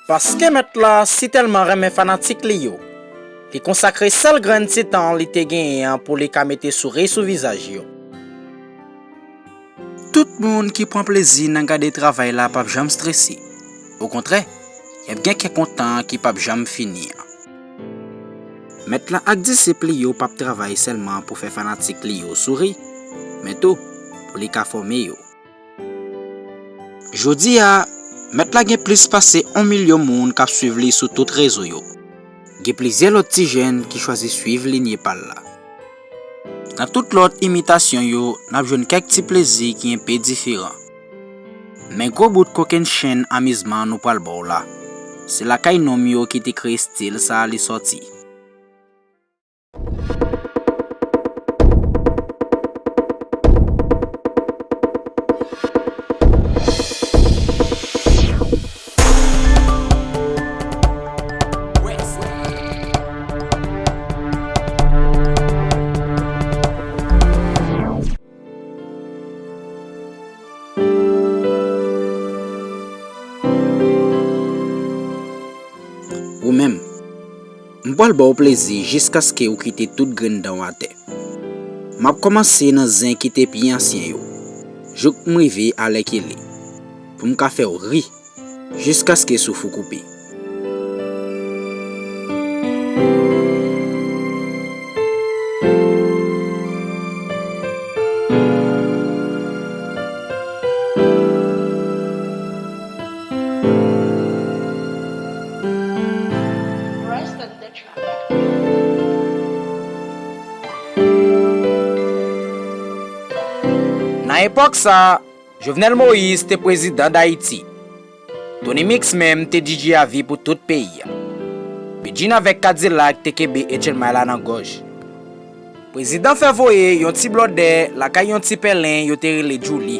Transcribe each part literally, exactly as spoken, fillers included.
Paske Mèt la si tèlman renmen fanatik li yo, li konsakre sèl grenn ti tan li te genyen an pou li ka mete souri sou vizaj yo. Tout moun ki pran plezi nan gade travay la p ap janm strese. Okontrè, y ap gen kè kontan ki p ap janm fini an. Mèt la ak disip li yo p ap travay sèlman pou fè fanatik li yo souri, men tou pou li ka fòme yo. Jodi a, Mèt la gen plis pase yon milyon moun k ap swiv li sou tout rezo yo. Gen plizyè lòt ti jèn ki chwazi swiv linye pa l la. Nan tout lòt imitasyon yo, n ap jwenn kèk ti plezi ki enpe diferan. Men gwo bout kokennchenn amizman nou pral ba w la. Se lakay nonm yo ki te kreye estil sa a li sòti. Ou menm, m pral ba w plezi jiskaske w kite tout grenn dan w atè. M ap kòmanse nan zen ki te pi ansyen yo, jouk m rive Alèkele, pou m ka fè w ri jiskaske souf ou koupe. Nan epòk sa a, Jovenel Moïse te prezidan Dayiti. Tony Mix menm te D J a vi pou tout peyi a. Bedjine avèk Kadilak te kenbe H L M I la nan gòj. Prezidan fè voye yon ti blòdè lakay yon ti pèlen yo te rele Djouly.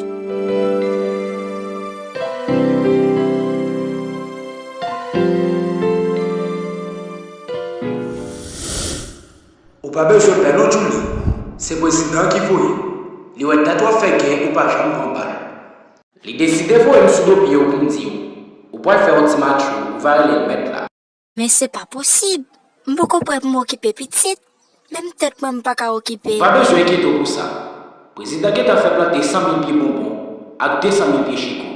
Ou pa bezwen pè non Djouly, se prezidan ki voye. Li wè dat w ap fè gè ou pa janm pran bal. Li deside voye m sou do pye w pou m di w, ou pral fè yon ti match ou, ou va rele l Mèt la. Men se pa posib! M poko prè pou m okipe pitit, menm tèt mwen m pa ka okipe. Ou pa bezwen enkyete w pou sa. Prezidan gentan fè plante san mil pye bonbon ak de san mil pye chiko,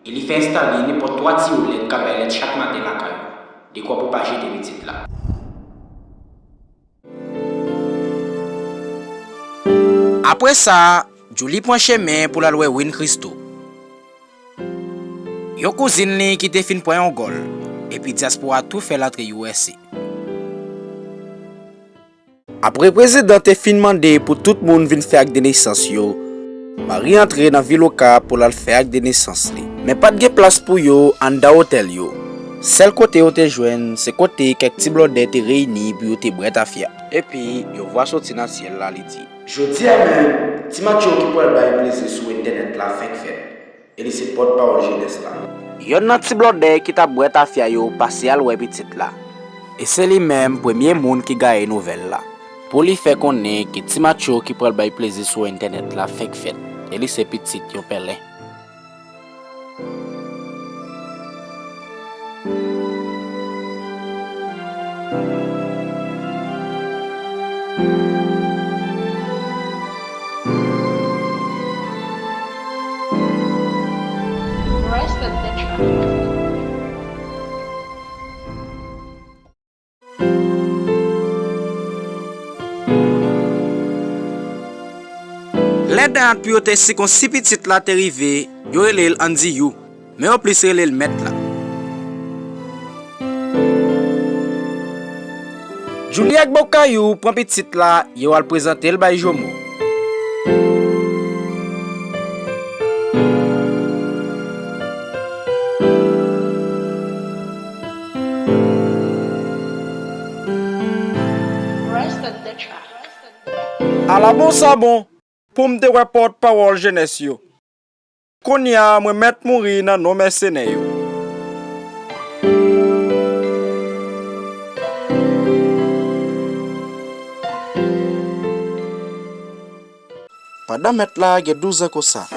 e li fè enstale nenpòt twa ti olèt k ap bay lèt chak maten lakay ou, dekwa pou pa jete pitit la. Apre sa, Djouly pran chemen pou l al wè Win Christo, yon kouzin li ki te fin pran yon gòl, epi dyaspora tou fè l antre U S A. Apre prezidan te fin mande pou tout moun vin fè ak de nesans yo, Marie antre nan vil Okap pou l al fè ak de nesans li. Men pa t gen plas pou yo anndan otèl yo. Sèl kote yo te jwenn, se kote kèk ti blòdè te reyini pou yo te bwè tafya. Epi, yon vwa soti nan syèl la, li di, jodi a menm, ti matcho ki pral bay plezi sou entènèt la fèk fèt. E li se pòtpawòl jenès la. Yonn nan ti blòdè ki t ap bwè tafya yo pase al wè pitit la. E se li menm premye moun ki gaye nouvèl la, pou li fè konnen ke ti matcho ki pral bay plezi sou entènèt la fèk fèt, e li se pitit yon pèlen. Lè dat pou yo te sikonsi pitit la te rive, yo rele l Andiyou, men yo plis rele l Mèt la. Djouly ak Bòkayou pran pitit la, yo al prezante l bay Jomo. Ala bon sa bon, pou m te wè pòtpawòl jenès yo. Kounye a, mwen mèt mouri nan non mèsenè yo. Pandan mèt la gen douz an konsa,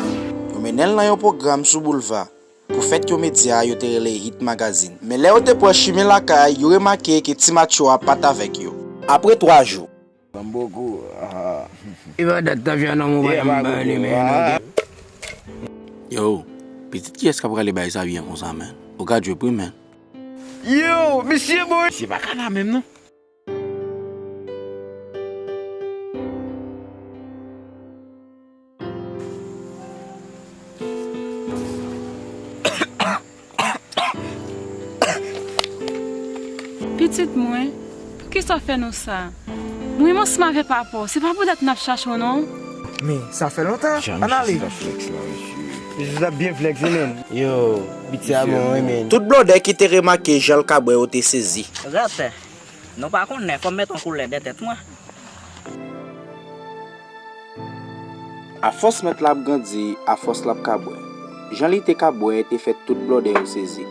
yo mennen l nan yon pwogram sou boulva. Pou fèt yon medya yo te rele Hit Magazine. Men lè yo te pran chimen lakay, yo remake ke Ti Matcho a pa t avèk yo. Apre twa jou. Bamboko, ah. E pa dat ta vyan nan mwen pa nan mwen li men. Yo, pitit kiyès k ap rale bay sa byen konsa, men? Ou ka djoup wi, men. Yo, misye boy. Se pa kana menm, non. Pitit mwen, poukisa w fè nou sa? Mwen menm ansanm avè papa w, se pa pou dat n ap chache w non. Men, sa fè lontan. Ann ale. Jis ap byen flex wi, men. Yo, biti a bon wi, men. Tout blòdè ki te remake jan l kabwè yo te sezi. Ratè, nou pa konnen, fò m met yon koulè dèyè tèt mwen. Afòs mèt la ap grandi, afòs l ap kabwè. Jan li te kabwè te fè tout blòdè yo sezi.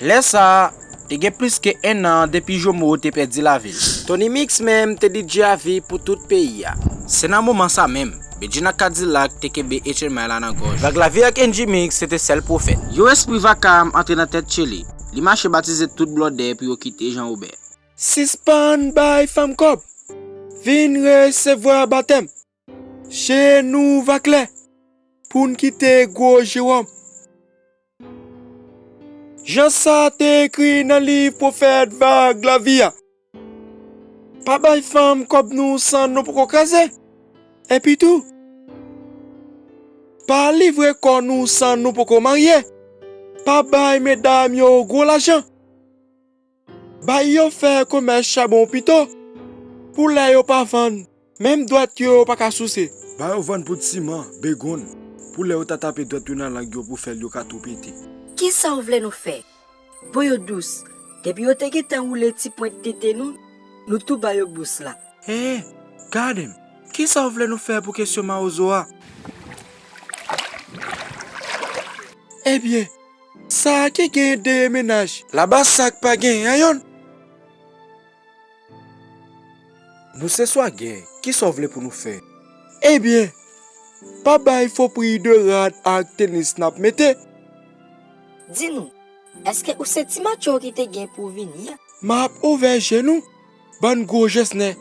Lè sa a, te gen plis ke ennan depi Jomo te pèdi lavi l. Tony Mix menm te D J a vi pou tout peyi a. Se nan moman sa menm, Bedjine ak Kadilak te kenbe H M I la nan gòj. Vag Lavi ak N G Mix se te sèl pwofèt. Yon espri vakam antre nan tèt Tcheli. Li mache batize tout blòdè pou yo kite Jan Wobè. Sispann bay fanm kòb. Vin resevwa batèm. Je nou va klè. Pou n kite gwo Jewòm. Jan sa te ekri nan liv pwofèt Vag Lavi a. Pa bay fanm kòb nou san nou poko kraze. Epi tou, pa livre kò nou san nou poko marye. Pa bay medam yo gwo lajan. Bay yo fè komès chabon pito, pou lè yo pa vann, menm dwèt yo pa ka souse. Ba yo vann poud siman, begonn, pou lè yo ta tape dwèt yo nan lang yo pou fè l yo ka tou pete. Kisa w vle nou fè? Bon, yo dous. Depi yo te gentan woule ti pwent tete nou, nou tou ba yo bous la. Hey, gade m. Kisa w vle nou fè pou kesyon mawozo a? Ebyen, sa a ki gen de mennaj. Laba sa k pa genyen an yonn. Nou se swagè, kisa w vle pou nou fè? Ebyen, pa bay fo pri de rad ak tenis n ap mete. Di nou, èske ou se Ti Matcho ki te gen pou w vini a? M ap ouvè je nou, bann gwo jesnè.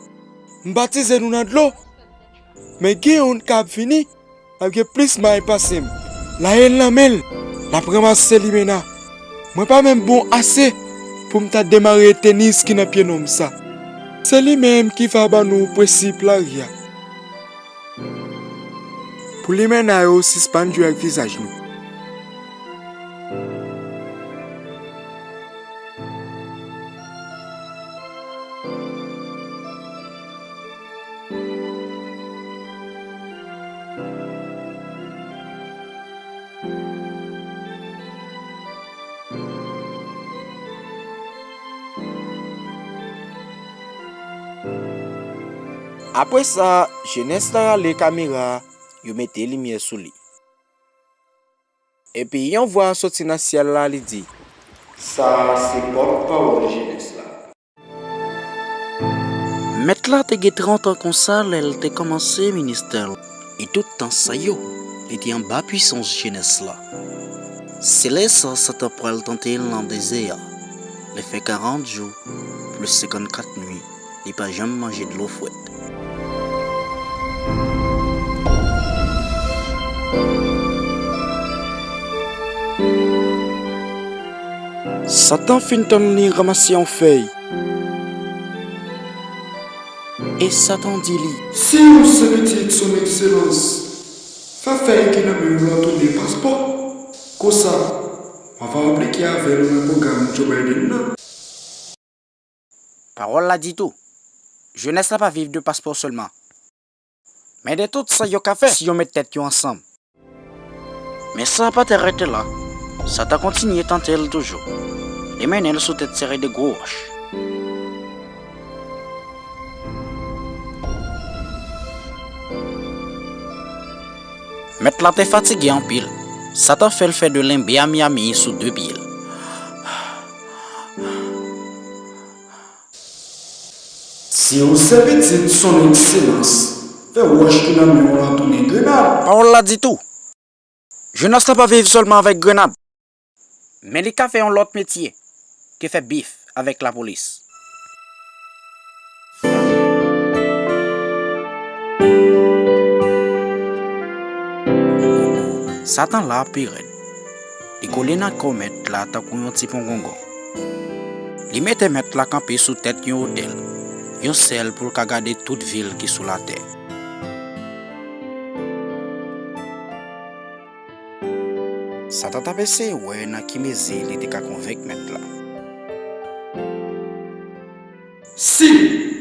M batize nou nan dlo. Men gen youn k ap vini, l ap gen plis may pase m. L ayen l nan men l, l ap ranmase limena. Mwen pa menm bon ase pou m ta demare tenis ki nan pye nonm sa. Se li menm ki va ban nou prensip lari a. Pou limena yo sispann jwe ak vizaj nou. Apre sa, jenès la rale kamera a, yo mete limyè sou li. Epi yon vwa soti nan syèl la, li di, sa a se pòt pawòl jenès la. Mèt la te gen trant an konsa lè l te kòmanse ministè l, e tout tan sa yo, li te anba pwisans jenès la. Se lè sa Satan pral tante l nan dezè a, li fè karant jou plis senkannkat nuit, li pa janm manje dlo frèt. Satan fin tann li ranmase yon fèy. E Satan di li, si ou se pitit Son Ekselans, fè fèy ki nan men w lan tounen paspò. Konsa, w a va aplike avè l nan pwogram Joe Biden nan. Pawòl la di tou, jenès la pa viv de paspò sèlman, men de tout sa yo ka fè si yo met tèt yo ansanm. Men sa pa t arete la, Satan kontinye tante l toujou. Li mennen l sou tèt sere de gwo wòch. Mèt la te fatige anpil. Satan fè l fè de lenbe a Miami sou de pye l. Si ou se pitit Son Ekselans, fè wòch ki nan men w lan tounen grenad. Pawòl la di tou. Jonas la pa viv sèlman avèk grenad, men li ka fè yon lòt metye ke fè bif avèk lapolis. Satan la pi rèd. Li kole nan kò Mèt la tankou yon ti pongongon. Li mete Mèt la kanpe sou tèt yon otèl, yon sèl pou l ka gade tout vil ki sou latè. Satan t ap eseye wè nan ki mezi li te ka konvenk Mèt la. Si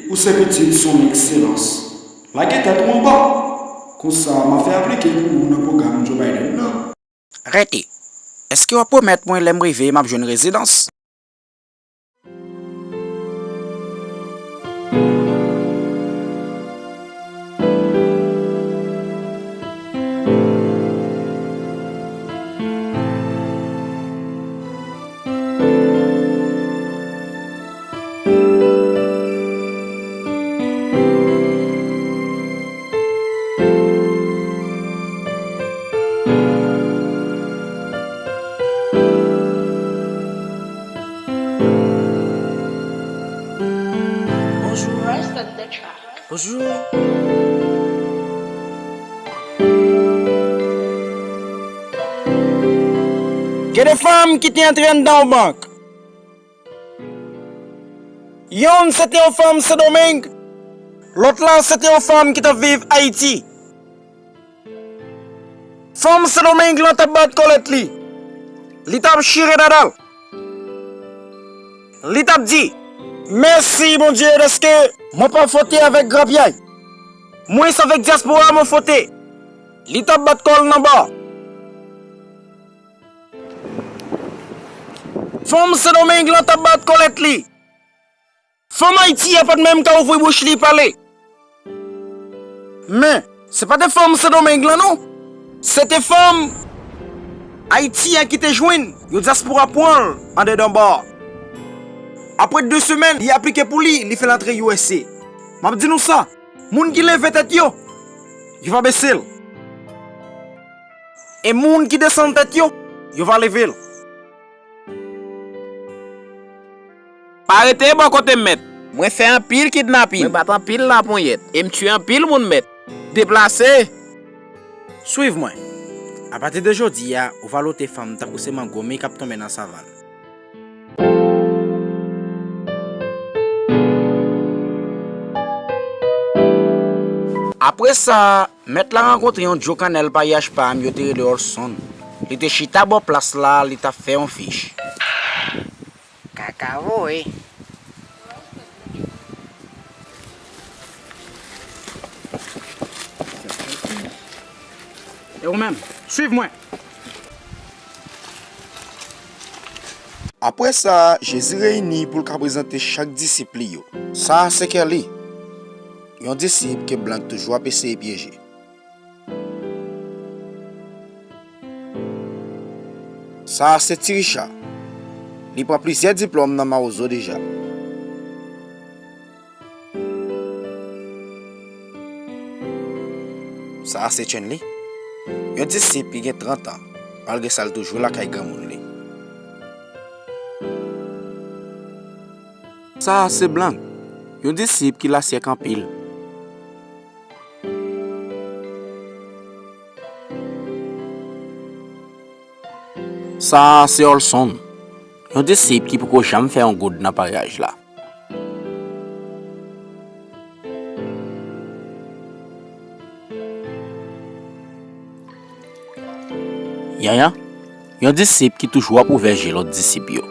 ou se pitit Son Ekselans, lage tèt ou anba. Konsa, m a fè aplike pou ou nan pwogram Joe Biden nan. Rete. Èske w ap pwomèt mwen lè m rive m ap jwenn rezidans? Bonjou. Bonjou. Gen de fanm ki te antre anndan yon bank. Yonn se te yon fanm Sendomeng, lòt la se te yon fanm ki t ap viv Ayiti. Fanm Sendomeng lan t ap bat kòlèt li. Li t ap chire dada l. Li t ap di, "Mèsi, Bondye, dèske mwen pa fwote avèk grapyay. Mwen se avèk dyaspora mwen fwote." Li t ap bat kò l nan ba. Fanm Sendomeng lan t ap bat kòlèt li. Fanm Ayiti a pa t menm ka ouvri bouch li pale. Men, se pa te fanm Sendomeng lan non. Se te fanm Ayiti a ki te jwenn yon dyaspora pran l andedan ba a. Apre de semèn, li aplike pou li, li fè l antre U S A. M ap di nou sa, moun ki leve tèt yo, yo va bese l. E moun ki desann tèt yo, yo va leve l. Pa rete bò kote m, mèt. Mwen fè anpil kidnapin. Mwen bat anpil laponyèt. E m tiye anpil moun, mèt. Deplase. Swiv mwen. Apati de jodi a, ou va lote fanm tankou se mango mi k ap tonbe nan savann. Apre sa, mèt la rankontre yon djo kannèl paryaj pa m yo te rele Olson. Li te chita bò plas la, li t ap fè yon fich. Kaka voye. E ou menm, swiv mwen. Apre sa, Jezi reyini pou l ka prezante chak disip li yo. Sa a se Kelly, yon disip ke Blank toujou ap eseye pyeje. Sa a se Ti Richa. Li pran plizyè diplòm nan Mawozo deja. Sa a se Chenley, yon disip ki gen trant an, malgre sa l toujou lakay granmoun li. Sa a se Blank, yon disip ki lasyèk anpil. Sa a se Olson, yon disip ki poko janm fè yon goud nan paryaj la. Yanyan, yon disip ki toujou ap ouvè je lòt disip yo.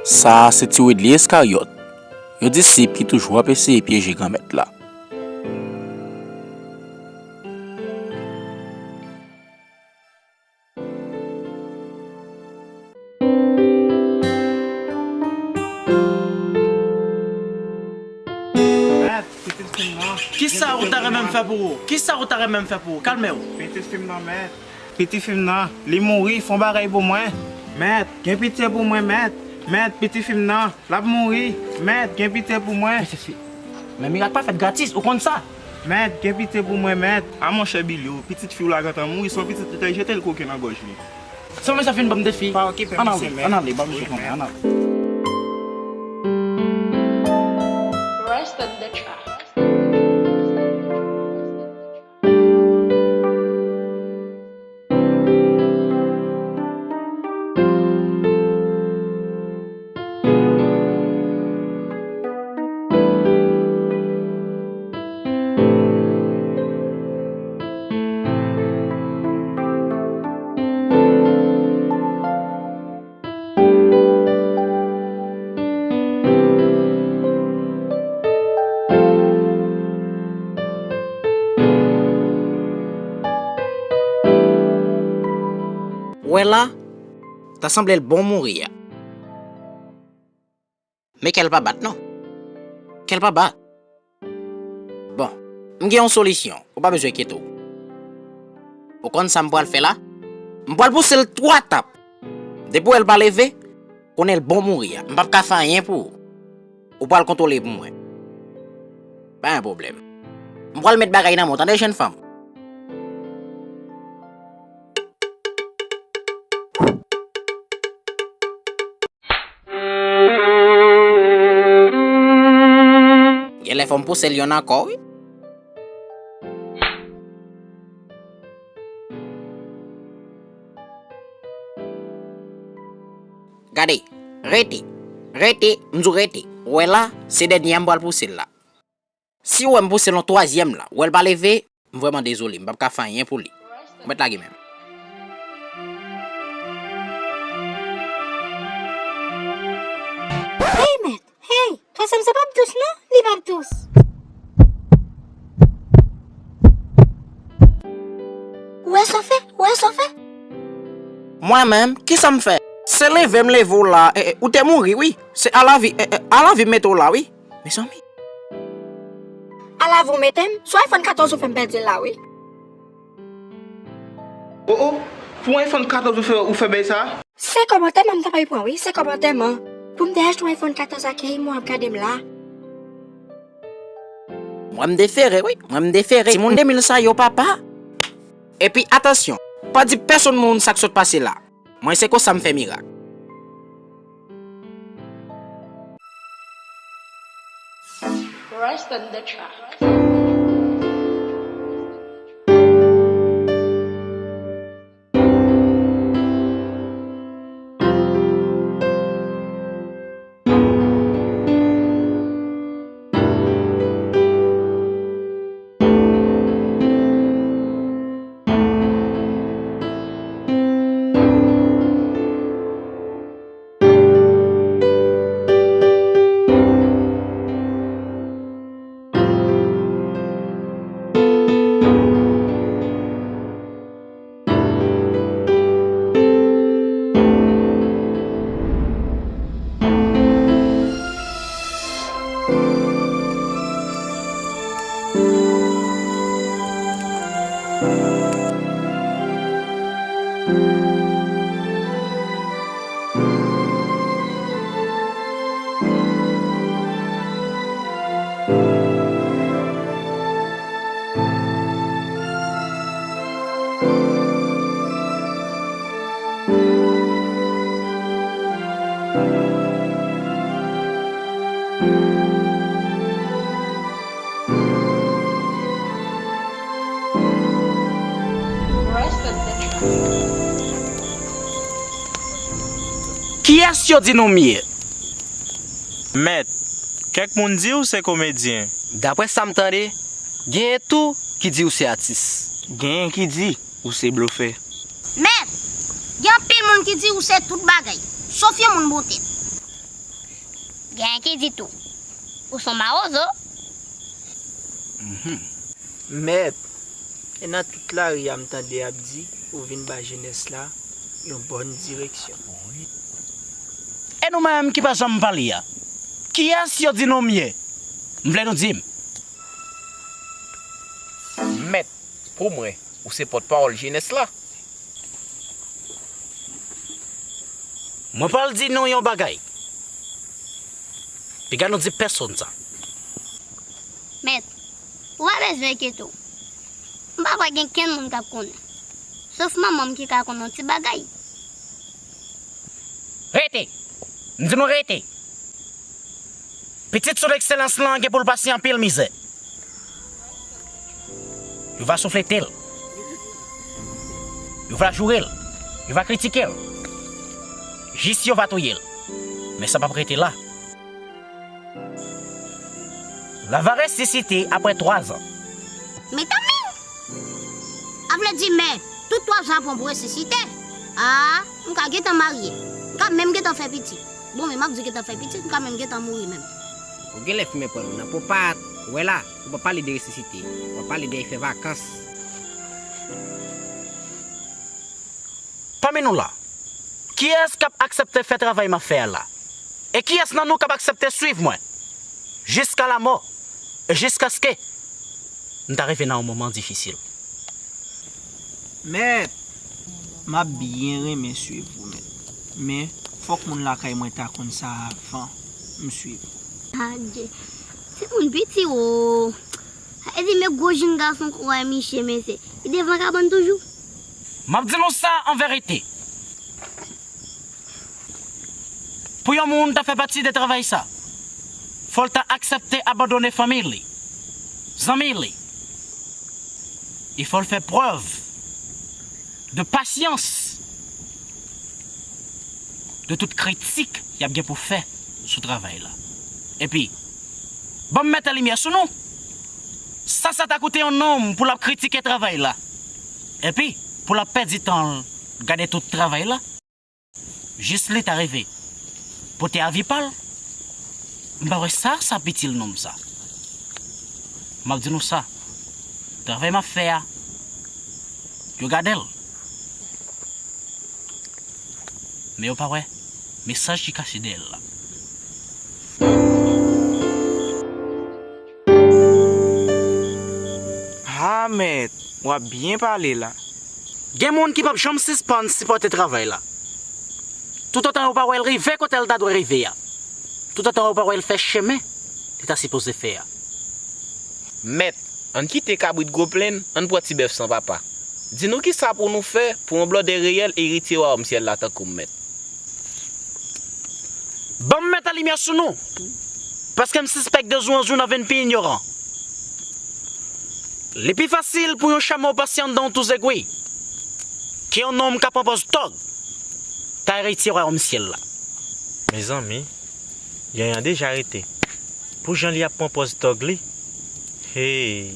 Sa a se Ti Wedley Iskaryòt, yon disip ki toujou ap eseye pyeje Granmèt la. Mèt, pitit fi m nan. Kisa ou ta renmen m fè pou ou? Kisa ou ta renmen m fè pou ou? Kalme w. Pitit fi m nan, mèt. Pitit fi m nan, li mouri, fè yon bagay pou mwen. Mèt, gen pitye pou mwen, mèt. Mèt, pitit fi m nan, l ap mouri. Mèt, gen pitye pou mwen. Pitit fi, Men mirak pa fèt gratis, ou konn sa. Mèt, gen pitye pou mwen, mèt. A monchè Billy, pitit fi w la gentan mouri, se yon pitit li te jete l koke nan gòj li. Sa men sa fin ban m defi. Pa okipe m, mesye, mèt. Ann ale, ann ale, ban m jwe konnen, ann ale. Rest on the track. Ou wè la, ta sanble l bon mouri a. Men kè l pa bat non. Kè l pa bat. Bon, m gen yon solisyon, ou pa bezwen enkyete w. Ou konn sa m pral fè la? M pral pouse l twa tap. Depi w wè l pa leve, konnen l bon mouri a. M p ap ka fè anyen pou ou. Ou pral kontwole pou mwen. Pa gen pwoblèm. M pral met bagay nan men w, tande, jèn fanm? Genlè fò m pouse l yonn ankò, wi. Gade, rete, rete, m di w rete. Ou wè la, se dènye a m pral pouse l la. Si w wè m pouse l yon twazyèm la, w wè l pa leve, m vrèman dezole, m p ap ka fè anyen pou li. Ou mèt lage men m. Hey, mèt! Hey! Twazyèm sa p ap dous non, li p ap dous. Ou wè sa w fè? Ou wè sa w fè? Mwen menm, kisa m fè? Se leve m leve w la, e, e, ou te mouri, wi. Se alavi, e, e, alavi m mete w la, wi. Mezanmi. Alavi w mete m? Sou iPhone katòz ou fè m pèdi l la, wi. O, o, pou yon iPhone katòz ou fè, ou fè bèy sa? Se kòmantè m an m ta pral pran, wi, se kòmantè m an. Pou m te achte yon iPhone katòz ak Keymo ap gade m la. Mwen m defere, wi, mwen m defere. Timoun de mil sa yo, papa. Epi, atansyon, pa di pèsonn moun sa k sot pase la. Mwen se konsa m fè mirak. Rest on the track. Kiyès yo di nou m ye? Mèt, kèk moun di w se komedyen. Daprè sa m tande, genyen tou ki di w se atis. Genyen ki di ou se blofè. Mèt, gen anpil moun ki di ou se tout bagay, sof yon moun bon tèt. Genyen ki di tou, ou se yon mawozo. Mhm. Mèt, e nan tout lari a m tande y ap di ou vin ba jenès la yon bòn direksyon. E nou menm ki pa janm pale a, kiyès yo di nou m ye? M vle nou di m. Mèt, pou mwen, ou se pòtpawòl jenès la. Mwen pral di nou yon bagay. Piga nou di pèsonn sa. Ou pa bezwen enkyete w. M pa kwè gen kenn moun k ap konnen. Sof manman m ki ka konnen yon ti bagay. Rete! M di nou rete! Pitit Son Ekselans lan gen pou l pase anpil mizè. Yo va souflete l. Yo va joure l. Yo va kritike l. Jis yo va touye l. Men sa p ap rete la. L a va resisite apre twazan. Mezanmi! A vle di, men, tout twazan ap pran pou resisite. A, m ka gentan marye. M ka menm gentan fè pitit. Bon, men m ap di gentan fè pitit, m ka menm gentan mouri menm. Ou genlè fimen pran nou nan popat. Ou wè la, ou pa pale de resisite. Ou pa pale de fè vakans. Pami nou la, kiyès k ap aksepte fè travay m ap fè a la? E kiyès nan nou k ap aksepte swiv mwen jiska lamò e jiskaske m ta rive nan yon moman difisil? Mèt, m ap byen renmen swiv ou, mèt. Men, fòk moun lakay mwen ta konn sa avan m swiv ou. Adje, timoun piti wo. Sa vle di men gwo jenn gason kwè miche, mesye. Li devan kabann toujou. M ap di nou sa an verite. Pou yon moun ta fè pati de travay sa, fò l ta aksepte abandone fanmi li, zanmi li. E fò l fè prèv de pasyans de tout kritik y ap gen pou fè sou travay la. Epi, ban m mete limyè sou nou. Sa sa ta koute yon nonm pou l ap kritike travay la? Epi, pou l ap pèdi tan l gade tout travay la? Jis li ta rive pote avi pa l. M pa wè sa sa ap itil nonm sa. M ap di nou sa, travay m ap fè a, yo gade l. Men yo pa wè mesaj ki kache dèyè l la. Ha, mèt, w ap byen pale la. Gen moun ki p ap janm sispann sipòte travay la, toutotan yo pa wè l rive kote l ta dwe rive a, toutotan yo pa wè l fè chemen li ta sipoze fè a. Mèt, ann kite kabrit gwo plenn, ann pran ti bèf san papa. Di nou kisa pou nou fè pou yon blòdè reyèl eritye wayòm syèl la tankou m, mèt. Ban m mete limyè sou nou, paske m sispèk de jou an jou n a vin pi inyoran. Li pi fasil pou yon chamo pase anndan yon tou zegwi ke yon nonm k ap pran pòz tòg ta eritye wayòm syèl la. Mezanmi, yanyan deja rete. Pou jan li ap pran pòz tòg li, hey!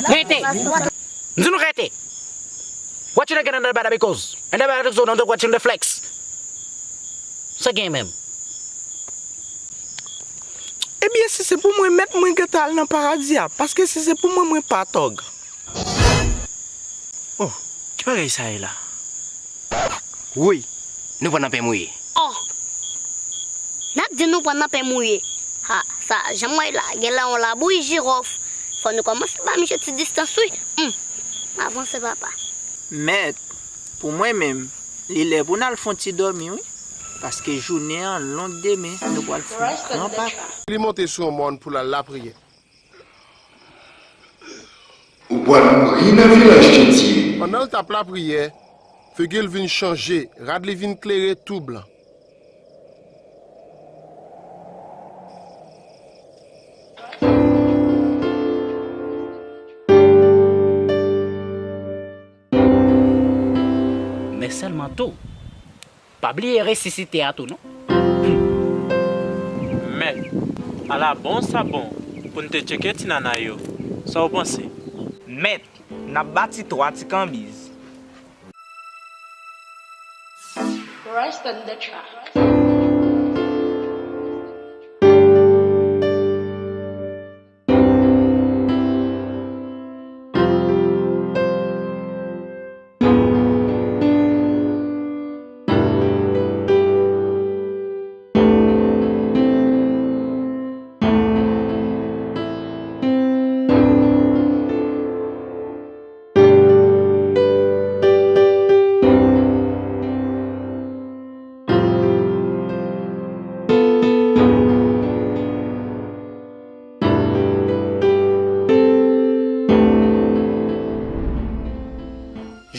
Rete! M di nou rete! What you gonna do about it? Because and about it, so don't watching the flex. Sa gen menm? Ebyen, si se pou mwen, mèt, mwen gentan al nan paradi a, paske si se pou mwen, mwen pa tòg. Oh, ki bagay sa ye la? Woy, nou pran nan pen mouye. Oh! N ap di nou pran nan pen mouye. Ha, sa, jan m wè la, genlè yon labouyi jiròf. Fò nou kòmanse ba misye ti distans wi. Hum, avanse papa. Mèt, pou mwen menm, li lè pou n al fè yon ti dòmi wi. Paske jounen an long demen, nou pral fè yon gran pati. Li monte sou yon mòn pou l al lapriyè. Ou pral mouri nan vilaj Titye. Pandan l t ap lapriyè, figi l vin chanje, rad li vin klere tou blan. Men sèlman tou, pa bliye resisite a tou non. Mèt, ala bon sa bon pou n te tcheke ti nana yo. Sa w panse? Mèt, n ap bati twa ti kanbiz. Rest on the track.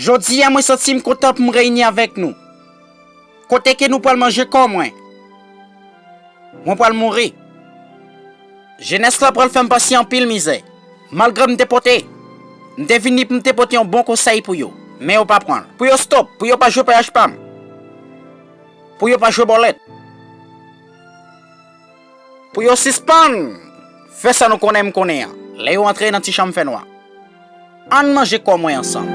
Jodi a, mwen santi m kontan pou m reyini avèk nou. Kote ke nou pral manje kò mwen. Mwen pral mouri. Jenès la pral fè m pase anpil mizè. Malgre m te pote, m te vini pou m te pote yon bon konsèy pou yo. Men yo pa pran l. Pou yo stop, pou yo pa jwe payaj pa m. Pou yo pa jwe bòlèt. Pou yo sispann fè sa nou konnen m konnen an. Lè yo antre nan ti chanm fènwa. Ann manje kò mwen ansanm.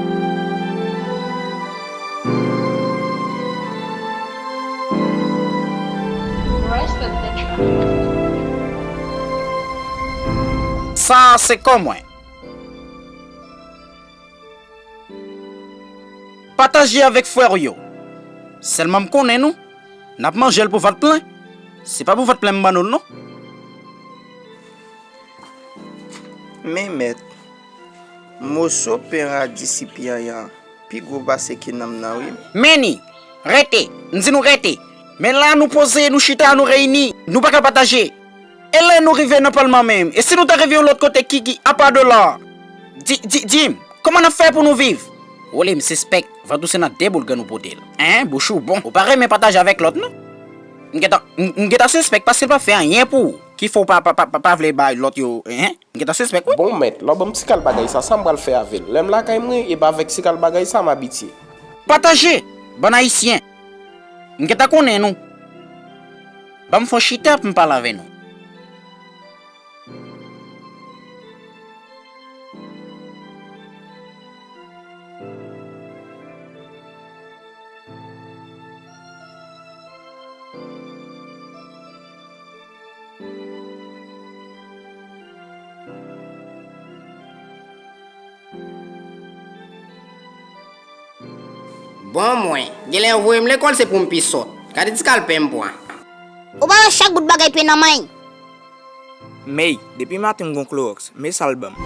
Sa a se kò mwen. Pataje avèk frè w yo. Sèlman m konnen nou, n ap manje l pou vant plen. Se pa pou vant plen m ban nou l non. Men mèt, moso pen radi sipi anyan pi gwo pase ke nanm nan wi. Men ni, rete, m di nou rete. Men la nou poze, nou chita, nou reyini, nou pa ka pataje. E lè nou rive nan palman menm, e si nou ta rive yon lòt kote ki, ki apa de la? Di, di, di m, kòman n ap fè pou nou viv? Wole, m sispèk vant ou se nan de boul grenn ou pote l. Hein, bouch ou bon. Ou pa renmen pataje avèk lòt non. M gentan, m, m gentan sispèk paske l pa fè anyen pou ou ki fè w pa, pa, pa, pa, pa vle bay lòt yo, hein? M gentan sispèk wi. Bon mèt, lè w ban m ti kal bagay sa, sa m pral fè avè l? Lè m lakay mwen, e pa avèk ti kal bagay sa m abitye. Pataje, bann ayisyen. M gentan konnen nou. Ban m fè yon chita pou m pale avè nou. Bon mwen, genlè yo voye m lekòl se pou m pi sòt. Gade ti kal pen m pran. Ou pa wè chak bout bagay pen nan men. Mey, depi maten m gon klowòks, men sa l ban m.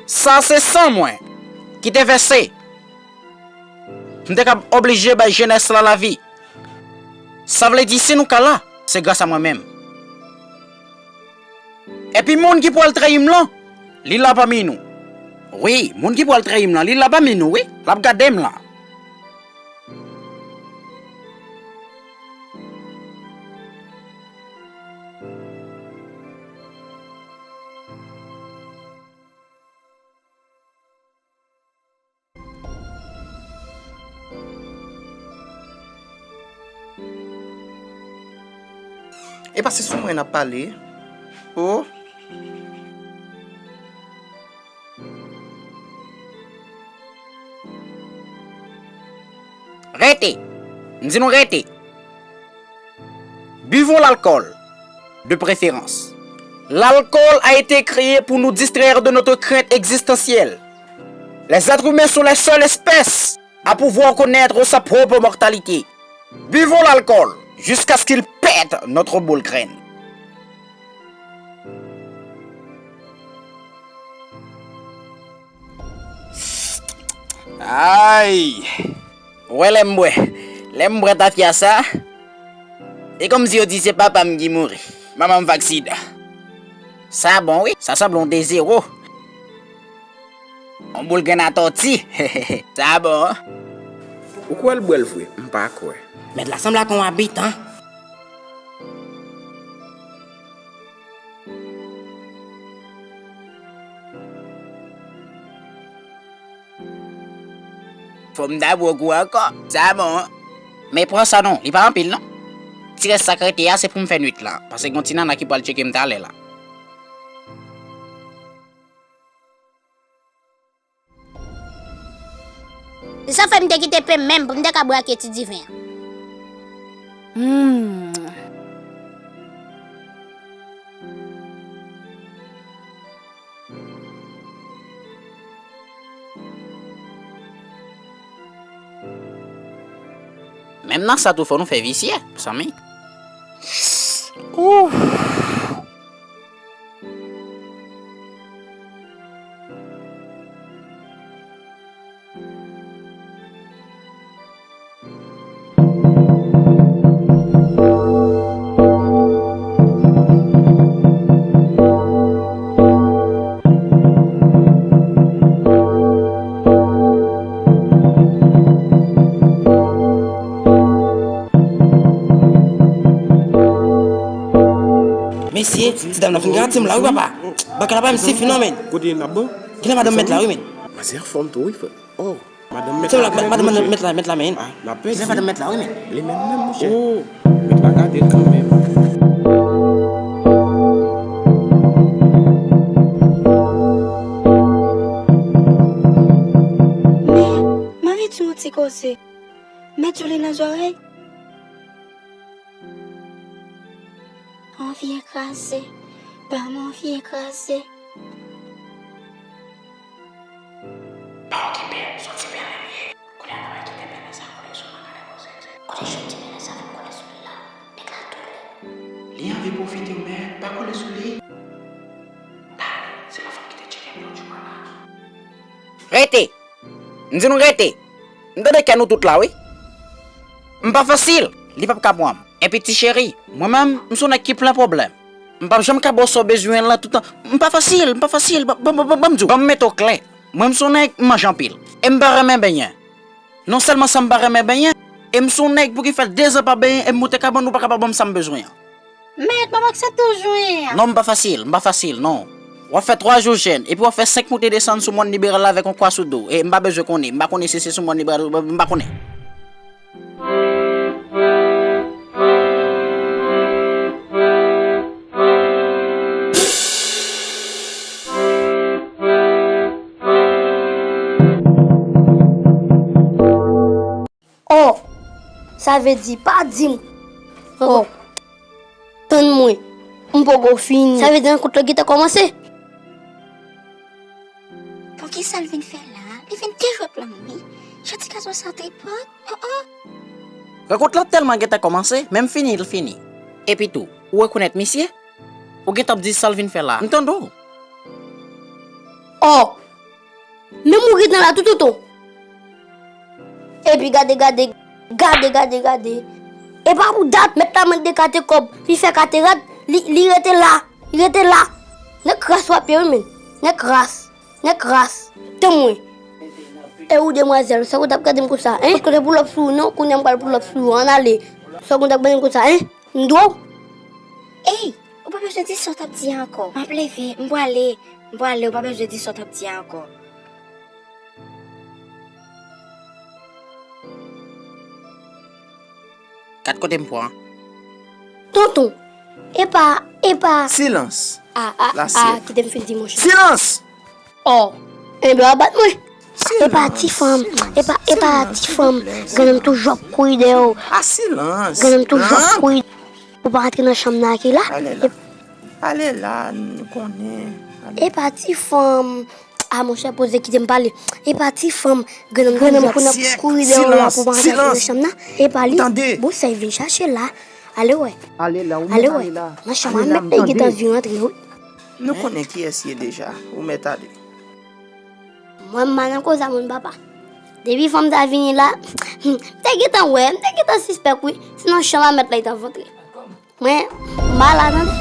Sa se san mwen ki te vèse. M te kab oblije bay jenès la lavi. Sa vle di si nou ka la, se gras a mwen menm. Epi moun ki pral trayi m lan, li la pami nou. Wi, moun ki pral trayi m lan, li la pami nou wi. L ap gade m la. E pa se sou mwen n ap pale. O. Rete. M di nou rete. Buvons l'alcool, de préférence. L'alcool a été créé pour nous distraire de notre crainte existentielle. Les êtres humains sont les seules espèces à pouvoir connaître sa propre mortalité. Buvons l'alcool jusqu'à ce qu'il pète notre boule graine. Ay! Ou wè lè m bwè, lè m bwè tafya sa, e kòmsi yo di se papa m ki mouri, manman m fè aksidan. Sa bon wi, sa sanble yon de zewo. Yon boul grenn atòti. Sa bon. Ou kwè l bwè l vre? M pa kwè. Mèt la sanble ak yon abitan. Fò m ta bwè kou ankò. Sa bon. Men pran sa non, li pa anpil non. Ti rès sa k rete a se pou m fè nwit la, paske gon ti nana ki pral tcheke m talè la. Se sa fè m te kite pen menm pou m te ka bwè ak ti diven an. Hmm. Menm nan sa tou fò nou fè visye, mezanmi. Mesye, ti dam nan fin gate m la wi papa. Bagay la pa menm sifi non men. Kote n ap bon? Genlè madanm mèt la wi men. Manzè anfòm tou wi frè. Oh, madanm mèt la, madanm mèt la, mèt la men. Ah, n ap pèdi. Genlè madanm mèt la wi men. Li menm menm monchè. Oh, mèt la gade l kanmenm. Men, m anvi di w yon ti koze. Met Joli nan zòrèy. Anvi kraze, ban m anvi kraze. Pa okipe l, se yon ti pèlen li ye. Kounye a n ap kite pèlen sa kole sou mwen, gade koze. Kote jan ti pèlen sa fè kole sou li la? Nèg la tou li. Li anvi pwofite w, men pa kole sou li. Dale, se pa fanm ki te tcheke m lòt jou a la. Rete! M di nou rete! M tande kè nou tout la wi. M pa fasil, li p ap ka pran m. Epi ti cheri, mwen menm, m se yon nèg ki plen pwoblèm. M p ap janm ka ba w sa w bezwen an la toutan. M pa fasil, m pa fasil, ban, ban, ban, ban m di w, ban m mete w klè. Mwen m se yon nèg, m manje anpil. E m pa renmen benyen. Non sèlman sa m pa renmen benyen, e m se yon nèg pou ki fè dezan pa benyen, e m moute kabann ou pa ka pa ban m sa m bezwen an. Mèt, m ap aksepte w jwenn. Non, m pa fasil, m pa fasil, non. W ap fè twa jou jèn, epi w ap fè senk moute desann sou mòn liberal la avèk yon kwa sou do w. E m pa bezwen konnen, m pa konnen si se sou mòn liberal, m pa konnen. Oh, sa vle di pa di m. Oh, tann mwen, m poko fini. Sa vle di rankont la gentan kòmanse. Poukisa l vin fè la? Li vin dejwe plan m wi. Jan ti gason sa tripòt. Oh, oh. Rankont la tèlman gentan kòmanse, menm fini l fini. Epi tou, ou rekonèt misye? Ou gentan ap di sa l vin fè la. M tande w. Oh, menm ou gentan la tou tonton. Epi gade, gade, gade, gade, gade. E pa pou dat, mèt la mande kate kòb, li fè kate rad, li, li rete la, li rete la. Nèg kras w ap ye wi men. Nèg kras, nèg kras. Tann mwen. E ou demwazèl, sa w t ap gade m konsa, en? Kote pou lòp sou ou non, kounye a m pral pou lòp sou ou, ann ale. Sa w t ap gade m konsa, en? M dwe w? Ey, ou pa bezwen di sa w t ap di a ankò. M ap leve, m pwale, m pwale, ou pa bezwen di sa w t ap di a ankò. Gad kote m pran. Tonton, epa, epa. Silans. A, a, a, kite m fin di monchè. Silans! Oh, enben w ap bat mwen. Epa ti fanm, epa, epa ti fanm. Grann toujou ap kouri dèyè w. A silans. Grann toujou ap kouri. Ou pa antre nan chanm nan ki la. Ale la. Ale la, nou konnen. Epa ti fanm. A monchè poze kite m pale. Epa ti fanm. Grann konnen ap kouri dèyè w la pou pa antre nan chanm nan. Epa li. Bon sa l vin chache la. Ale wè. Ale la, ou mèt ale la. Nan chanm nan mèt la gentan vin rantre wi. Nou konnen kiyès ye deja. Ou mèt ale. Mwen m pa nan koze a moun papa. Depi fanm ta vini la, m te gentan wè, m te gentan sispèk wi. Se nan chanm a mèt la li t ap rantre. Mwen, m pa la tande.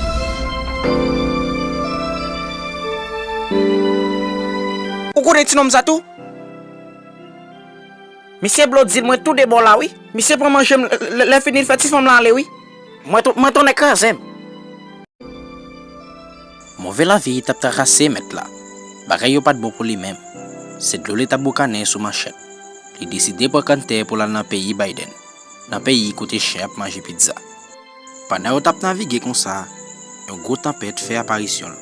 Ou konnen ti nonm sa tou? Misye blodil mwen tou de bò la wi. Misye pran manje m, lè, lè fini l fè ti fanm lan ale wi. Mwen tou, mwen tou nèg kraze m. Move lavi t ap trakase mèt la. Bagay yo pa t bon pou li menm. Se dlo li t ap boukannen sou manchèt. Li deside pran kanntè pou l al nan peyi Biden, nan peyi kote chen ap manje pizza. Pandan yo t ap navige konsa, yon gwo tanpèt fè aparisyon l.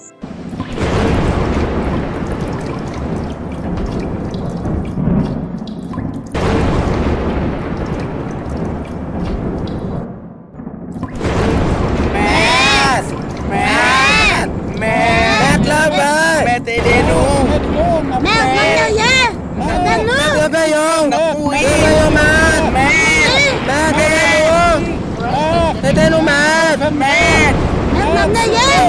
Mèt! Mèt! Mèt! Mèt Lambert! Mèt, ede nou! Mèt, mèt, ede nou! Mèt, ede nou, mèt! Mèt, ede nou! Mèt! Mèt, ede nou, mèt! Mèt! Mèt, mèt, ede!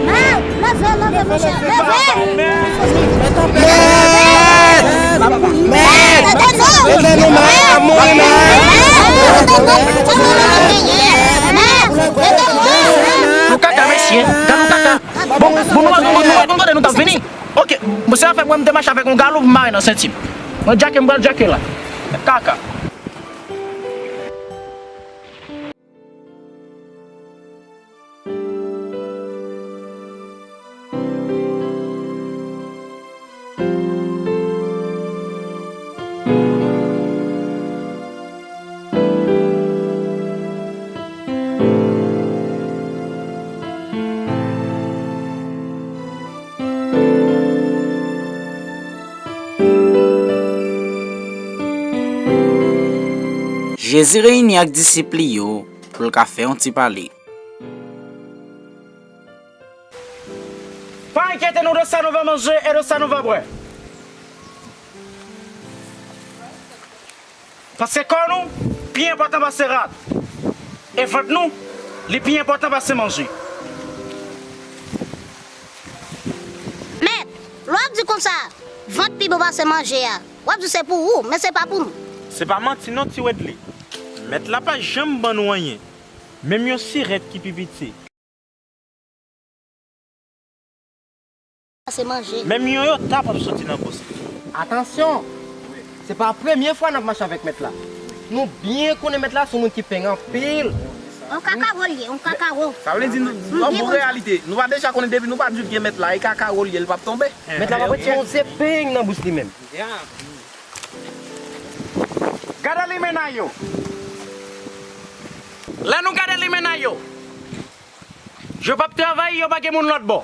Mèt! Leve, leve, monchè, leve! Mèt! Mèt! Mèt! Ede nou! Ede nou, mèt! Ap mouri, mèt! Nou kaka, mesye. Gad nou kaka. Bon, bon, nou pa konn, nou pa konn kote nou t ap vini. Ok, bon, se afè mwen, m te mache avèk yon galon pou m mare nan senti m. Mwen djake, m pral djake la. Kaka. Jezi reyini ak disip li yo pou l ka fè yon ti pale. Pa enkyete nou de sa nou va manje e de sa nou va bwè. Paske kò nou pi enpòtan pase rad. E vant nou, li pi enpòtan pase manje. Mèt, lè w ap di konsa, vant pi bon pase manje a, w ap di se pou ou, men se pa pou nou. Se pa manti non, Ti Wedley. Mèt la pa janm ban nou anyen. Menm yon sirèt ki pi piti. Se manje. Menm yon yota p ap soti nan bous li. Atansyon! Se pa premye fwa n ap mache avèk Mèt la. Nou byen konnen Mèt la se yon moun ki peng anpil. On kakawo l ye, on kakawo. Sa vle di, nou, an bon reyalite, nou pa deja konnen depi nou pa di gen Mèt la, e kakawo l ye, l p ap tonbe. Mèt la p ap retire yon zepeng nan bous li menm. Gade limena yo. Lè nou gade limena yo, yo p ap travay, yo pa gen moun lòt bò.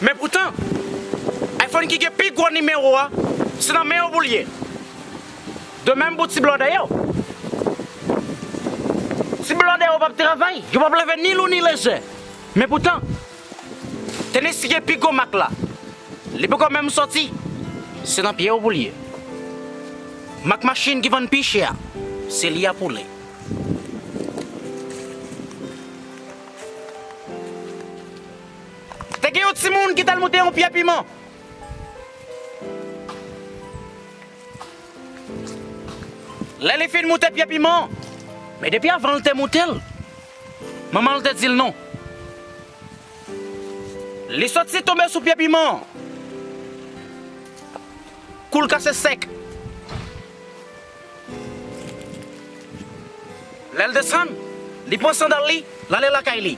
Men poutan, iPhone ki gen pi gwo nimewo a, se nan men yo pou l ye. De menm pou ti blòdè yo. Ti blòdè yo p ap travay, yo p ap leve ni lou ni lejè. Men poutan, Tennessee gen pi gwo mak la. Li poko menm sòti, se nan pye yo pou l ye. Mak machin ki vann pi chè a, se li a pou l ye. Te gen yon timoun ki t al moute yon pye piman. Lè li fin moute pye piman an, men depi avan l te moute l, manman l te di l non. Li soti tonbe sou pye piman an. Kou l kase sèk. Lè l desann, li pran sandal li, l ale lakay li.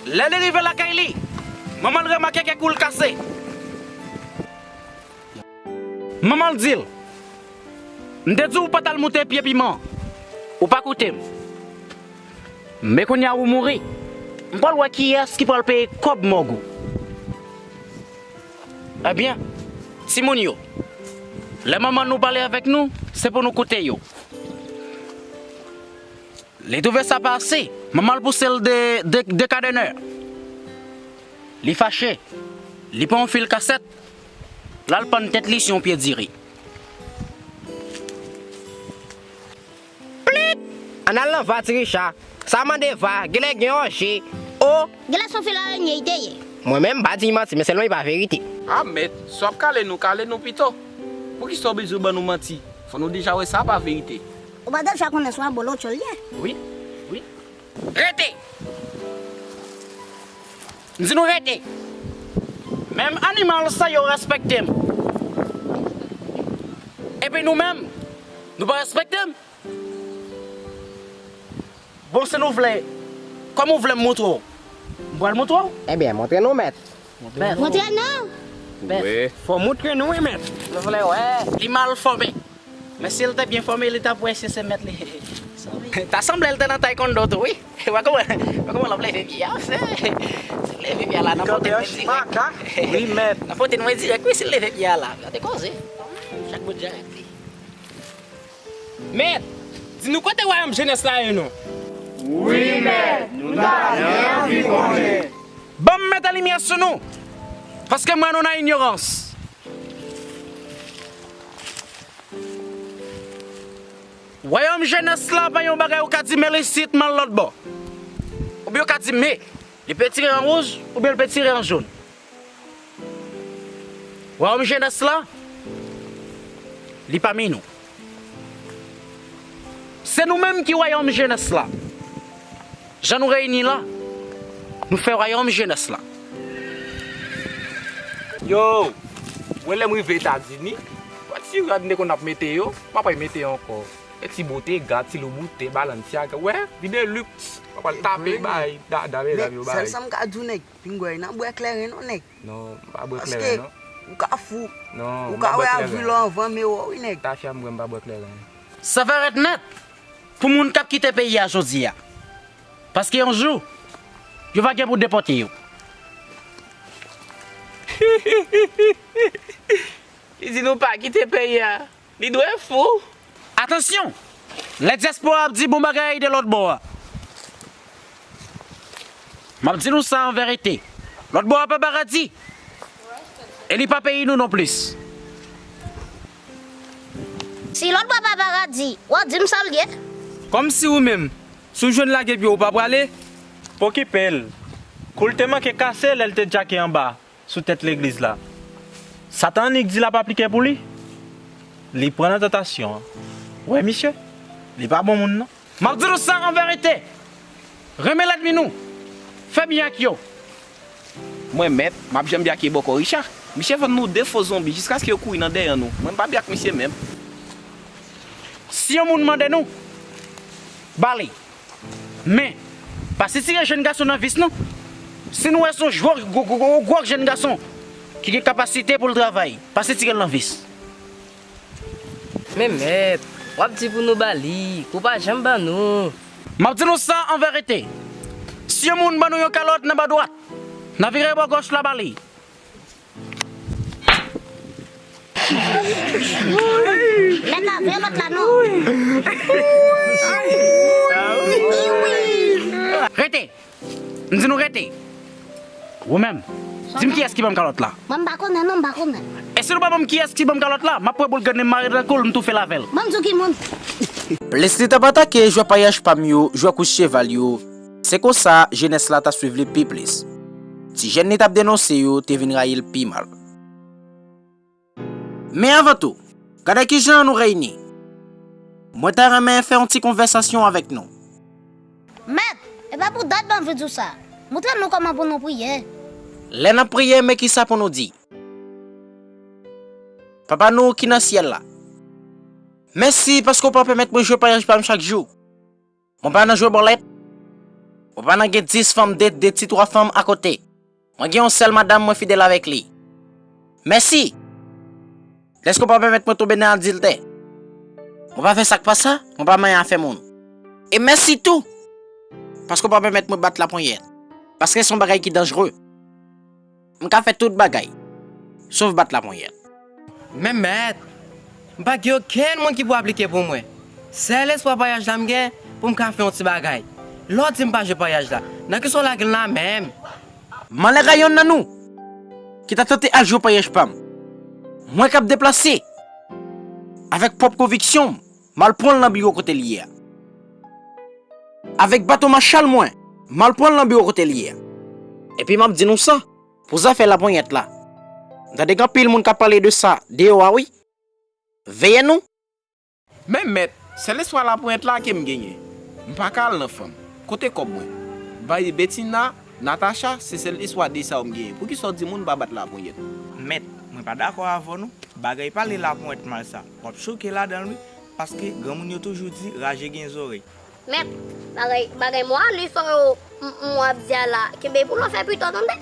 Lè li rive lakay li, manman l remake ke kou l kase. Manman l di l, "M te di w pa t al moute pye piman an. Ou pa koute m. Men kounye a ou mouri. M pral wè kiyès ki pral peye kòb mòg ou." Ebyen, timoun yo, lè manman nou pale avèk nou, se pou nou koute yo. Li twouve sa pa ase, manman l pouse l de, de, de kadenè. Li fache, li pran yon fil kasèt, l al pann tèt li sou yon pye diri. Plit! Ann al nan va, Ti Richa. Sa mande va, genlè gen òje. O! Genlè se yon fil arenye li te ye. Mwen menm, m pa di manti, men sèlman li pa verite. A, mèt, si w ap kale nou, kale nou pito. Poukisa w bezwen ban nou manti? Fò nou deja wè sa pa verite. Ou pa deja konnen se yon abolo tchòl ye? Wi, wi. Rete! M di nou rete! Menm animal sa yo respekte m. Epi nou menm, nou pa respekte m? Bon, si nou vle, kòm ou vle m montre w, m pral montre w. Ebyen, montre nou, mèt. Montre nou. Wi. Fò montre nou, wi, mèt. Nou vle wè. Li mal fòme. Men si l te byen fòme, li t ap wè si se mèt li. Ta sanble l te nan taekwondo tou, wi. Wè kòman, wè kòman l ap leve pye a, se, se leve pye a la, nan pote mwen dirèk. Wi, mèt. Nan pote mwen dirèk, wi, si l leve pye a la. Gade koze. Chak bout jan rete. Mèt, di nou kote wayòm jenès la ye non? Wi, mèt, nou ta byen anvi konnen. Ban m mete limyè sou nou, paske m wè nou nan inyorans. Wayòm jenès la pa yon bagay ou ka di men l isit, men l lòt bò. Oubyen ou ka di men, li pe tire an wouj, oubyen l pe tire an jòn. Wayòm jenès la, li pami nou. Se nou menm ki wayòm jenès la. Jan nou reyini la, nou fè wayòm jenès la. Yo, mwen lè m rive Etazini, wè ti rad m te konn ap mete yo, m ap al mete yo ankò. E ti Bottega, ti Louboutin, Balenciaga, wè, vide luxe. M ap al tape bay, dada medam yo bay. Sèl sa m ka di w, nèg, pinga w nan bwè kleren non, nèg. Non, m pa bwè kleren non. Paske ou ka fou. Non, ou ka wè avil anvan, men wè wi nèg. Tafya m bwè, m pa bwè kleren. Sa va rèd nèt pou moun k ap kite peyi a jodi a. Paske yon jou, yo va gen pou depòte yo. Li di nou pa kite peyi a. Li dwe fou. Atansyon! Lè dyaspora ap di bon bagay de lòt bò a. M ap di nou sa an verite. Lòt bò a pa paradi. E li pa peyi nou non plis. Si lòt bò a pa paradi, w a di m sa l ye? Kòmsi ou menm, si w jwenn lage pye w pa prale? Pokipe l. Kou l te manke kase lè l te djake anba sou tèt legliz la. Satan annik di l ap aplike pou li. Li pran nan tantasyon an. Wè misye, li pa bon moun non. M ap di nou sa an verite. Renmen lènmi nou. Fè byen ak yo. Mwen mèt, m ap janm byake bòkò Richa. Misye vann nou de fo zonbi jiskaske yo kouri nan dèyè nou. Mwen m pa byak misye menm. Si yon moun mande nou, ba li. Men, pa sitire jèn gason nan vis non. Si nou wè se yon gwo, gwo, gwo, gwo, gwo jèn gason ki gen kapasite pou l travay, pa sitire l nan vis. Men mèt, w ap di pou nou ba li, pou w pa janm ban nou. M ap di nou sa an verite. Si yon moun ban nou yon kalòt nan bò dwat, n a vire bò gòch la ba li. Mèt la, veye lòt la non. Rete. M di nou rete. Ou menm, di m kiyès ki ban m kalòt la. Mwen m pa konnen non, m pa konnen. E si nou pa ban m kiyès ki ban m kalòt la, m ap pran boul grenn li m mare l nan kou l, m toufe l avè l. Mwen m di w ki moun. Plis li t ap atake jwè payaj pa m yo, jwè kous cheval yo, se konsa jenès la t ap swiv li pi plis. Ti jèn li t ap denonse yo te vin rayi l pi mal. Men anvan tou, gade kijan nou reyini. Mwen ta renmen fè yon ti konvèsasyon avèk nou. Mèt, e pa pou dat m ap vin di w sa. Montre nou kòman pou nou priye. Lè n ap priye, men kisa pou nou di. Papa nou ki nan syèl la, mèsi paske w pa pèmèt mwen jwe payaj pa m chak jou. Mwen pa nan jwe bòlèt. Mwen pa nan gen dis fanm, de, de ti twa fanm akote. Mwen gen yon sèl madanm, mwen fidèl avèk li. Mèsi dèske w pa pèmèt mwen tonbe nan adiltè. Mwen pa fè sa k pa sa, mwen pa manyen afè moun. E mèsi tou paske w pa pèmèt mwen bat laponyèt, paske se yon bagay ki danjre. M ka fè tout bagay, sof bat laponyèt. Men mèt, m pa gen okenn moun ki pou aplike pou mwen. Sèl espwa payaj la m gen pou m ka fè yon ti bagay. Lè w di m pa jwe payaj la, nan kisa w lage l la menm? M anlè ka yonn nan nou ki ta tante al jwe payaj pa m. Mwen k ap deplase avèk pwòp konviksyon m, m al pran l nan biwo kote l ye a. Avèk baton machal mwen, m al pran l nan biwo kote l ye a. Epi m ap di nou sa, pou zafè laponyèt la. M tande gen anpil moun k ap pale de sa deyò a wi. Veye nou. Men mèt, sèl espwa laponyèt la ke m genyen. M pa ka al nan fanm. Kote kòb mwen? Bay Betina, Natacha, se sèl espwa de sa yo m genyen. Poukisa w di moun pa bat laponyèt? Mèt, mwen pa dakò avè w non. Bagay pale laponyèt mal sa, w ap choke ladan l wi, paske granmoun yo toujou di raje gen zòrèy. Mèt, bagay, bagay mwa leson yo m, m w ap di a la, kenbe pou lòfè pito tande.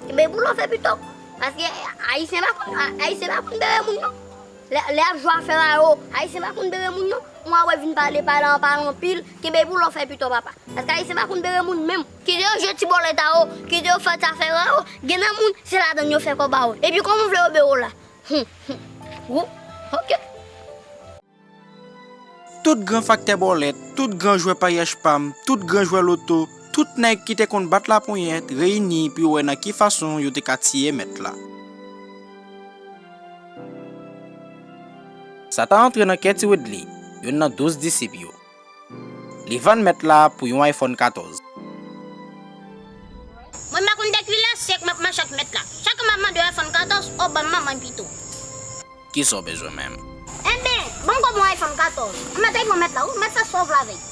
Kenbe pou lòfè pito. Paske Ayisyen pa konn, Ayisyen pa konn bere moun non. Lè, lè y ap jwe afè a yo, Ayisyen pa konn bere moun non. M w wè vin pale, pale anpil, kenbe pou lòfè pito papa. Paske Ayisyen pa konn bere moun menm. Kite yo jwe ti bòlèt a yo, kite yo fè ti afè a yo. Gen nan moun, se ladann yo fè kòb a yo. Epi kòman w vle yo bere w la? Hum, hum. Ou, oke. Tout gran faktè bòlèt, tout gran jwè payaj pa m, tout gran jwè loto, tout nèg ki te konn bat laponyèt reyini pou yo wè nan ki fason yo te ka tiye mèt la. Satan antre nan kè Ti Woodley, youn nan douz disip yo. Li vann mèt la pou yon iPhone katòz. M pa konn depi lè senk m ap mache ak mèt la. Chak mwa m ap mande yon iPhone katòz, o ban m manman pito. Kisa w bezwen menm? Enben, ban m kòb yon iPhone katòz. M mèt iPhone mèt la, wi, mèt fè sa w vle avè l.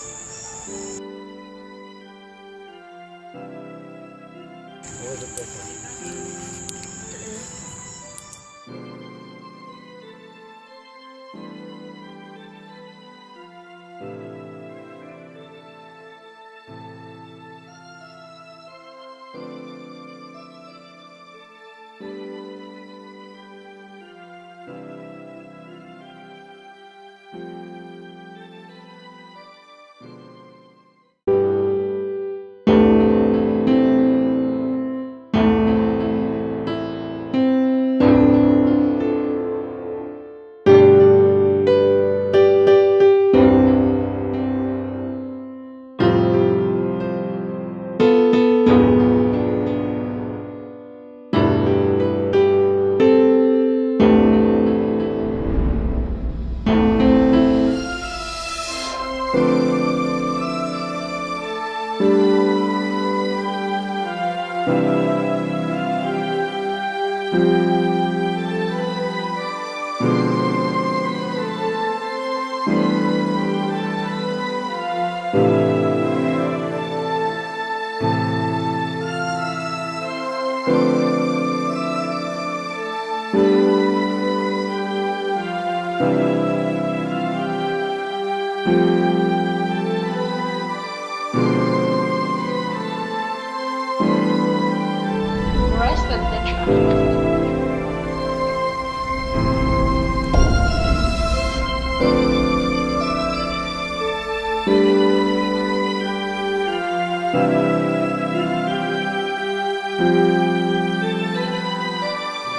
Rest of the track.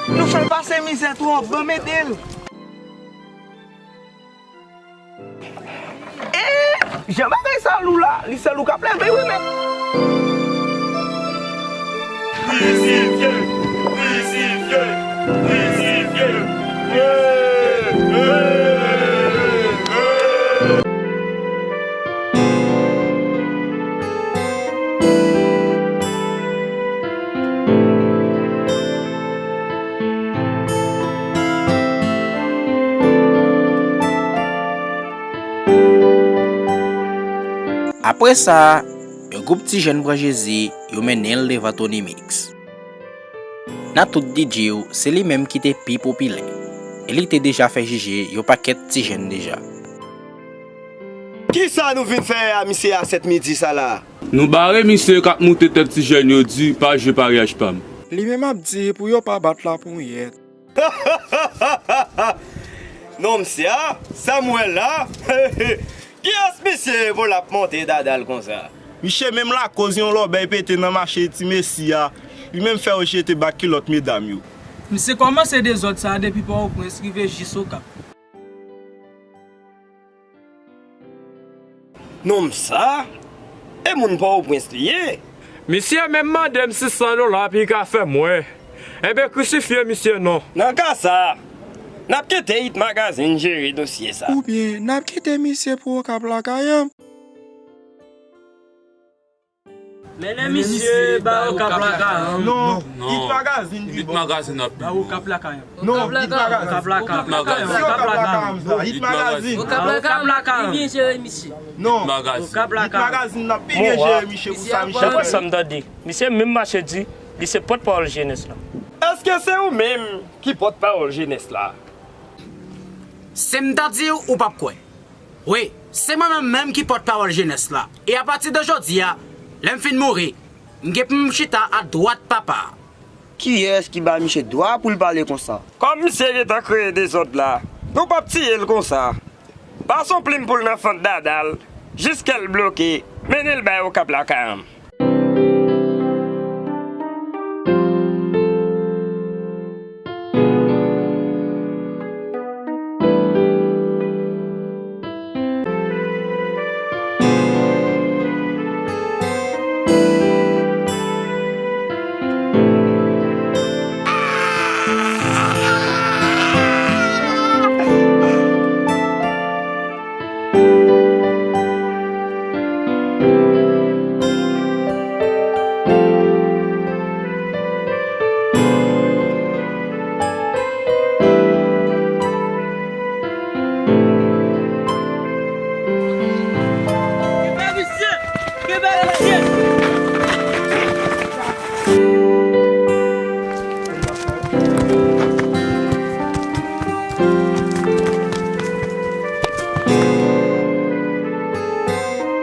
Nou fè l pase mizè twòp, ban m ede l. Ee, jan bagay sa lou la, li sèl ou k ap leve wi, men. Krizifye, krizifye, krizifye. Apre sa, yon gwoup ti jèn pran Jezi, yo mennen l devan Tony Mix. Nan tout D J yo, se li menm ki te pi popilè, e li te deja fè jije yon pakèt ti jèn deja. Kisa nou vin fè a misye a sèt midi sa la? Nou bare misye k ap moute tèt ti jèn yo di pa jwe paryaj pa m. Li menm ap di pou yo pa bat laponyèt. Non, misye a, sa m wè la. Kiyès misye ye pou l ap monte dada l konsa? Misye menm lakoz yon lòbèy pete nan mache Ti Mesi a. Li menm fè yo jete bak kilòt medam yo. Misye kòmanse dezòd sa a depi Pòtoprens rive jis Okap. Nonm sa, e moun Pòtoprens li ye? Misye menm mande m sis san dola pou l ka fè m wè. Enben, krisifye misye non. Nan ka sa, n ap kite Hit Magazine jere dosye sa. Oubyen, n ap kite misye pou Okap lakay an. Mennen misye ba Okap lakay an. Non, Hit Magazine pi bon. Hit Magazine ap pi bon. Ba Okap lakay an. Non, Hit Magazine. Okap lakay an. Okap lakay an. Hit Magazine. Okap lakay an. Pi byen jere misye. Non, Hit Magazine ap pi byen jere misye pou sa misye fè. Daprè sa m tande, misye menm mache di li se pòtpawòl jenès la. Èske se ou menm ki pòtpawòl jenès la? Si m ta di w, ou p ap kwè. Wi, se mwen menm menm ki pòtpawòl jenès la. E apati de jodi a, lè m fin mouri, m gen pou m chita adwat papa a. Kiyès ki ba misye dwa pou l pale konsa? Kòm misye gentan kreye dezòd la, nou p ap tiye l konsa. Pase yon plim pou l nan fant dada l, jiskè l bloke, mennen l bay Okap lakay an.